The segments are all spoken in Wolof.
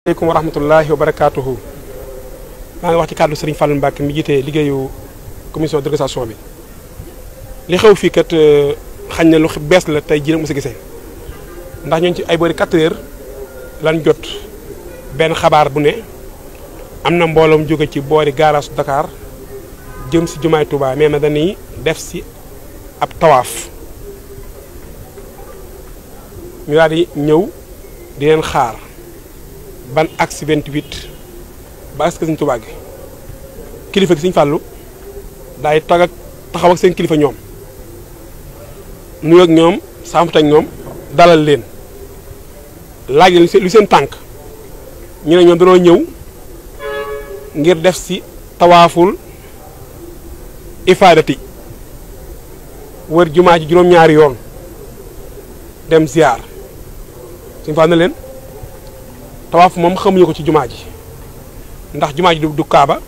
aleykum wa rahmatullahi wa barakaatuhu maa ngi wax ci kàddu Serigne Fallou Mbacke mi jiite liggéeyu commission d'organisation bi li xew fii kat xañ na lu bees la tey jii nag mu si gisee ndax ñooñu ci ay boori 4 heures lan jot benn xabaar bu ne am na mbooloom jóge ci boori garage Dakar jëm si jumaay Touba mais na dañuy def si ab tawaaf ñu daal di ñëw di leen xaar ban axe 28 ba axe Sëñ Touba gi kilifa gi Sëñ Fallou daay taxaw ak seen kilifa ñoom nuyoo ak ñoom saamut ak ñoom dalal leen laaj lu seen tànk ñu ne ñoom dañoo ñëw ngir def si tawaaful ifaadati wër jumaa ji juróom-ñaari yoon dem ziar Sëñ Fallou na leen tawaaf moom xamuñu ko ci jumaa ji ndax jumaa ji du kaaba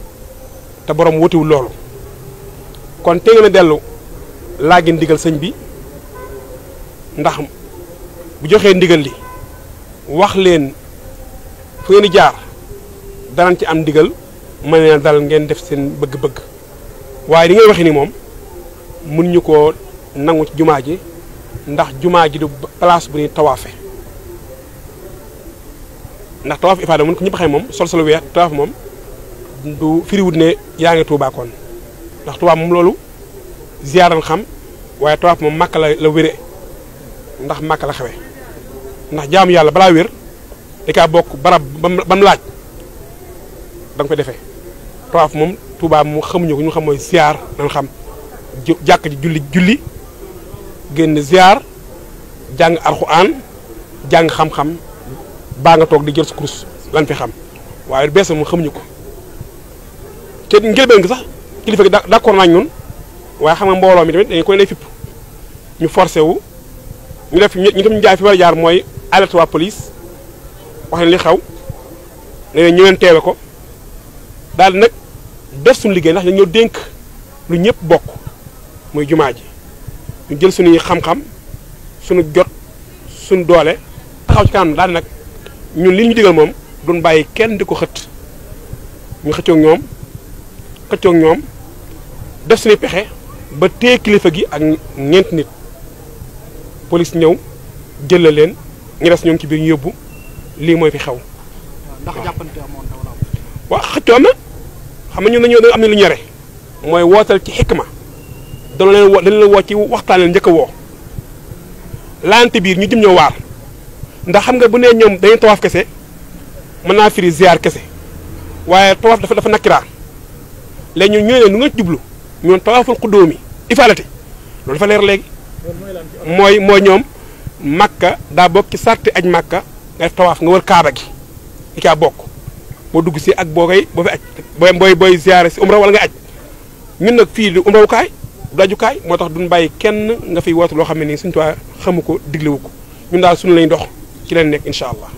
te borom wutiwul loolu kon te ngeen a dellu laagi ndigal sëñ bi ndax bu joxee ndigal li wax leen fu ngeen di jaar danañ ci am ndigal mën leen dal ngeen def seen bëgg-bëgg waaye li ngeen waxee ni moom mun ñu koo nangu ci jumaa ji ndax jumaa ji du place bu ñuy tawaafe ndax tawaaf ifaada mun ko ñëpp xëy moom sol weex tawaaf moom du firiwut ne yaa ngi Tuubaa kon ndax Tuubaa moom loolu ziyaaran xam waaye tawaaf moom Màkka la wére ndax Màkka la xewe ndax jaamu yàlla balaa wér da kaa bokk barab ba mu laaj da nga ko defee tawaaf moom Tuubaa moom xamuñu ko ñu xam mooy ziyaar nan xam jàkk ji julli génn ziyaar jàng alxuraan jàng xam-xam baa nga toog di jël sa kurus lan fi xam waaye bees moom xamuñu ko te njëlbeen gi sax kilifa gi d'accord nañ ñun waaye xam nga mbooloo mi tamit dañu koy lay fipp ñu forcé wu ñu def ñu tam ñu jaay fi war a jaar mooy alerte waa police wax leen li xew ne ñu leen teewe ko daal di nag def suñu liggéey ndax dañoo dénk lu ñëpp bokk muy jumaa ji ñu jël suñuy xam-xam suñu jot suñu doole taxaw ci kanam daal di nag ñun li ñu digal moom duñ bàyyi kenn di ko xët ñu xëccoog ñoom def suñuy pexe ba téye kilifa gi ak ñeenti nit police ñëw jël la leen ñu des ñoom ci biir ñu yóbbu lii mooy fi xew. ndax jàppante amoon na wala. waaw xëccoo na xam nga ñun dañoo am na lu ñore mooy wootal ci xikma dañu leen woo ci waxtaan leen njëkk a woo laante biir ñu jëm ñoo waar. ndax xam nga bu nee ñoom dañuy tawaaf kese mën naa firi ziar kese waaye tawaaf dafa nakkiraa léegi ñun ñooy ne nu nga jublu ñun tawaaful xuddóomi ifaalati loolu dafa leer léegi mooy ñoom makka daa bokk ci sarti aj makka nga def tawaaf nga wër kaaba gi li kaa bokk boo dugg si ak boo fi aj booy ziare si umra wala nga aj ñun nag fii di umrawukaay du ajukaay moo tax duñ bàyyi kenn nga fiy wootu loo xam ne nii suñu tuwaa xamu ko diglewu ko ñun daal suñu lañ dox ci leen nekk incha allah